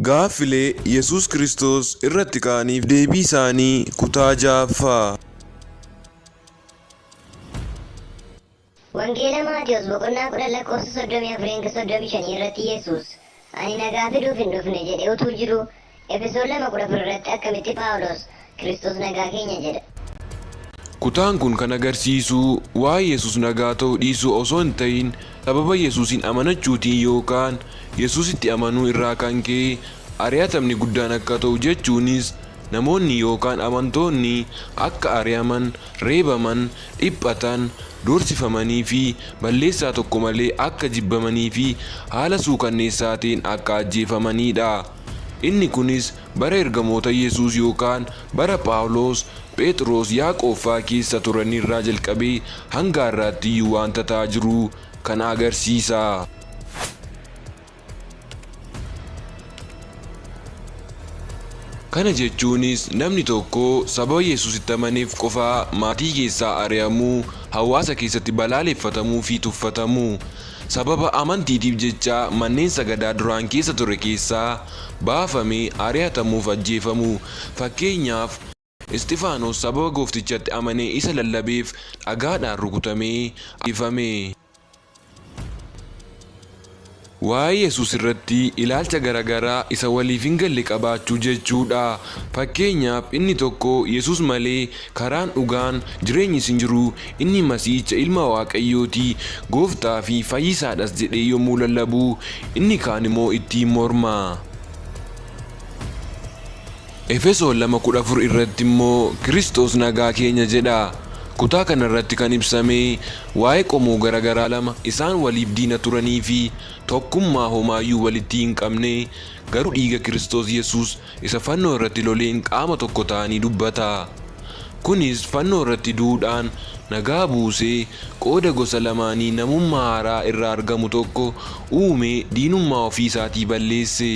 Gaaffilee Yesuus Kiristoos irratti ka'aniif deebii isaanii kutaa 6ffaa. Wangeela Maatewos boqonnaa 10 lakkoofsa 34 hanga 35 irratti Yesuus, Ani nagaa fiduuf hin dhufne jedhee utuu jiruu, Efesoon 2 14 irratti akkamitti Phaawulos, Kiristoos nagaa keenya jedha? Kutaan kun kan agarsiisu waa'ee Yesuus nagaa ta'uu dhiisuu osoo hin ta'in sababa Yesuusiin amanachuutiin yookaan Yesuusitti amanuu irraa kan ka'e ari'atamni guddaan akka ta'u jechuunis namoonni yookaan amantoonni akka ari'aman, reebaman, dhiphatan, doorsifamanii fi balleessaa tokko malee akka jibbamanii fi haala suukanneessaa ta'een akka ajjeefamaniidha. Inni kunis bara ergamoota Yesuus yookaan bara Phaawulos, Pheexiroos, Yaaqoob fa'aa keessa turanirraa jalqabee hanga har'aattiyyuu wanta ta'aa jiru kana agarsiisa. Kana jechuunis namni tokko sababa Yesuusitti amaneef qofa maatii keessaa ari'amuu, hawaasa keessatti balaaleffatamuu fi tuffatamuu. Sababa amantiitiif jecha manneen sagadaa duraan keessa ture keessaa baafamee ari'atamuuf ajjeefamuu. Fakkeenyaaf, Isxifaanos sababa Gooftichatti amanee isa lallabeef dhagaadhaan rukutamee ajjeefame. Waa'ee Yesuus irratti ilaalcha gara garaa isa waliif hin galle qabaachuu jechuu dha. Fakkeenyaaf, inni tokko Yesuus malee karaan dhugaan, jireenyis hin jiru, inni Masiihicha ilma Waaqayyoo ti, gooftaa fi fayyisaa dhas jedhee yommuu lallabu, inni kaan immoo ittiin morma. Efesoon 2:14 irratti immoo Kiristoos nagaa keenya jedha. Kutaa kana irratti kan ibsame waa'ee qomoo gara garaa lama isaan waliif diina turanii fi tokkummaa homaayyuu walitti hin qabne garuu dhiiga Kiristoos Yesuus isa fannoo irratti loleen qaama tokko ta'anii dubbata. Kunis fannoo irratti du'uudhaan nagaa buusee qooda gosa lamaanii namummaa haaraa irraa argamu tokko uumee diinummaa ofii isaatii balleesse.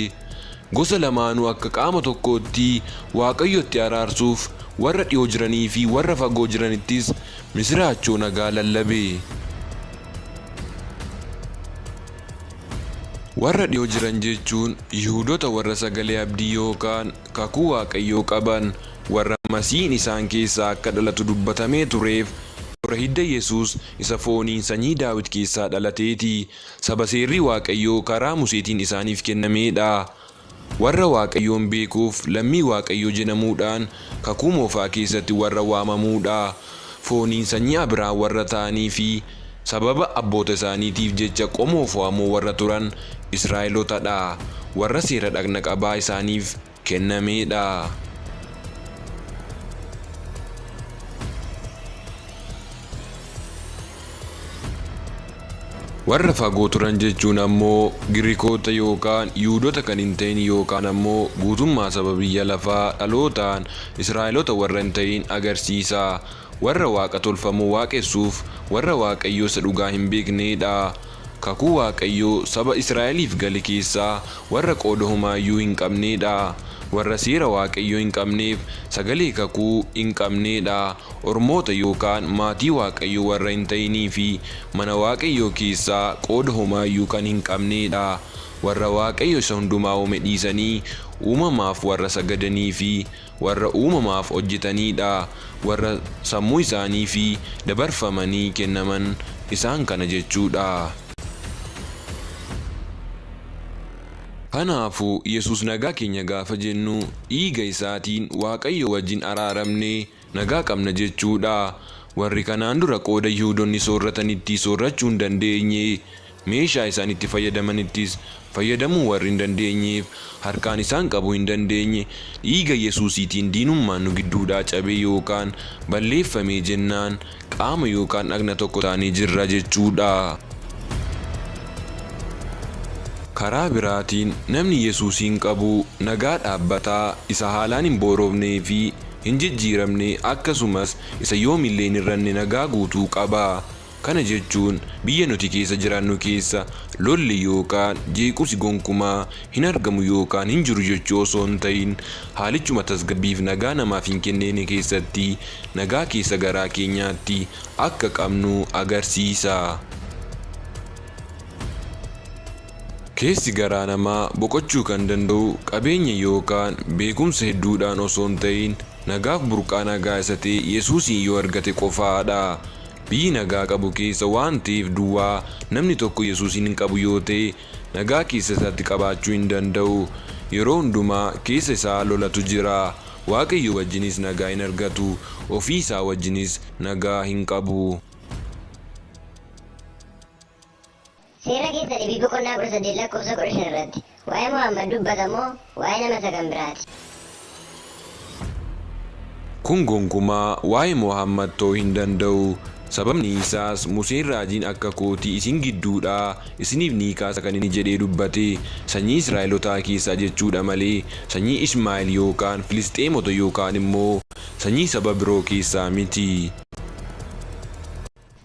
Gosa lamaanuu akka qaama tokkootti Waaqayyotti araarsuuf warra dhiyoo jiranii fi warra fagoo jiranittis misiraachoo nagaa lallabe. Warra dhiyoo jiran jechuun Yihuudota warra sagalee abdii yookaan kakuu Waaqayyoo qaban, warra Masiihiin isaan keessaa akka dhalatu dubbatamee tureef, warra hidda Yesuus isa fooniin sanyii Daawit keessaa dhalatee ti. Saba seerri Waaqayyoo karaa Museetiin isaaniif kennamee dha. Warra Waaqayyoon beekuuf lammii Waaqayyoo jedhamuudhaan Kakuu Moofaa keessatti warra waamamuu dha. Fooniin sanyii Abrahaam warra ta'anii fi sababa abboota isaaniitiif jecha qomoo fo'amoo warra turan Israa'elota dha. Warra seera dhagna qabaa isaaniif kennamee dha. Warra fagoo turan jechuun ammoo Girikoota yookaan Yihuudota kan hin ta'in yookaan ammoo guutummaa saba biyya lafaa dhalootaan Israa'elota warra hin ta'in agarsiisa. Warra waaqa tolfamoo waaqessuuf warra Waaqayyoo isa dhugaa hin beeknee dha. Kakuu Waaqayyo saba Israa'eliif gale keessaa warra qooda homaa iyyuu hin qabnee dha. Warra seera Waaqayyoo hin qabneef sagalee kakuu hin qabnee dha. Ormoota yookaan maatii Waaqayyoo warra hin ta'inii fi mana Waaqayyoo keessaa qooda homaa iyyuu kan hin qabnee dha. Warra Waaqayyo isa hundumaa uume dhiisanii uumamaaf warra sagadanii fi warra uumamaaf hojjetanii dha, warra sammuu isaanii fi dabarfamanii kennaman isaan kana jechuu dha. Kanaafuu Yesuus nagaa keenya gaafa jennu dhiiga isaatiin Waaqayyoo wajjin araaramnee nagaa qabna jechuu dha. Warri kanaan dura qooda Yihuudonni soorratanittii soorrachuu hin dandeenye, Meeshaa isaan itti fayyadamanittis fayyadamuu warri hin dandeenyeef, harkaan isaan qabuu hin dandeenye, dhiiga Yesuusiitiin diinummaan nu gidduudhaa cabee yookaan balleeffamee jennaan qaama yookaan dhagna tokko taanee jirra jechuudha. Karaa biraatiin namni Yesuusiin qabu nagaa dhaabbataa isa haalaan hin boorofnee fi hin jijjiiramne akkasumas isa yoomillee hin hir'anne nagaa guutuu qaba. Kana jechuun biyya nuti keessa jiraannu keessa lolli yookaan jeequmsi gonkumaa hin argamu yookaan hin jiru jechuu osoo hin ta'in haalichuma tasgabbiif nagaa namaaf hin kenneene keessatti nagaa keessa garaa keenyaatti akka qabnu agarsiisa. Keessi garaa namaa boqochuu kan danda'u qabeenya yookaan beekumsa hedduudhaan osoo hin ta'in nagaaf burqaa nagaa isa ta'e Yesuusiin yoo argate qofaadha. Biyyi nagaa qabu keessa waan ta'eef duwwaa namni tokko Yesuusiin hin qabu yoo ta'e nagaa keessa isaatti qabaachuu hin danda'u. Yeroo hundumaa keessa isaa lolatu jira. Waaqayyo wajjinis nagaa hin argatu. Ofii isaa wajjinis nagaa hin qabu. Seera keessa deebii boqonnaa 18 lakkoofsa 15 irratti waa'ee Muhammad dubbata moo waa'ee nama isa kan biraati? Kun gonkumaa waa'ee Muhammad ta'uu hin danda'u. Sababni isaas Museen raajiin akka kootii isin gidduudhaa isiniif ni kaasa kan inni jedhee dubbate sanyii Israa'elotaa keessaa jechuudha malee sanyii Ishmaa'eel yookaan Filisxeemota yookaan immoo sanyii saba biroo keessaa miti.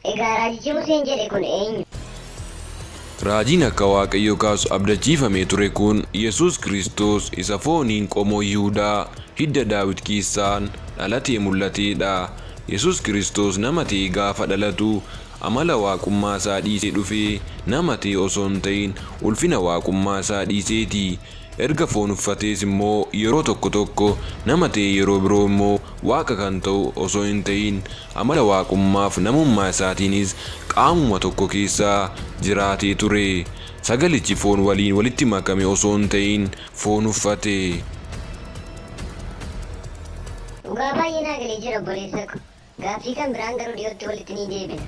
Egaa raajichi Museen jedhe kun eenyu? Raajiin akka Waaqayyo kaasu abdachiifamee ture kun Yesuus Kiristoos isa fooniin qomoo Yihudaa hidda Daawit keessaan dhalatee mul'ateedha. Yesuus Kiristoos nama ta'ee gaafa dhalatu amala waaqummaa isaa dhiisee dhufee nama ta'e osoo hin ta'in ulfina waaqummaa isaa dhiiseeti. Erga foon uffatees immoo yeroo tokko tokko nama ta'ee yeroo biroo immoo Waaqa kan ta'u osoo hin ta'in amala waaqummaaf namummaa isaatiinis qaamuma tokko keessa jiraatee ture. Sagalichi foon waliin walitti makame osoo hin ta'in foon uffate. Dhugaa baay'ee naa galee jira obboleessa ko. Gaaffii kan biraan garuu dhiyootti walitti ni deebina.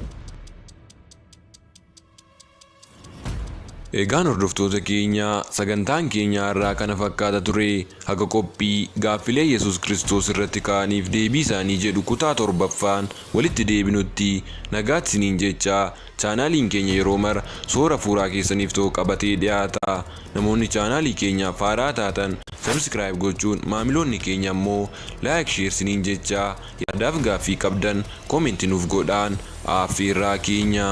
Egaan hordoftoota keenya, sagantaan keenya har'aa kana fakkaata ture. Haga qophii gaaffilee Yesuus Kiristoos irratti ka'aniif deebii isaanii jedhu kutaa 7ffaan walitti deebinutti nagaatti isiniin jechaa, chaanaaliin keenya yeroo mara soora hafuuraa keessaniif ta'u qabatee dhiyaata. Namoonni chaanaalii keenyaaf haaraa taatan subscribe gochuun, maamiloonni keenya ammoo like share isiniin jechaa, yaadaaf gaaffii qabdan comment nuuf godhaan aaffeerraa keenya.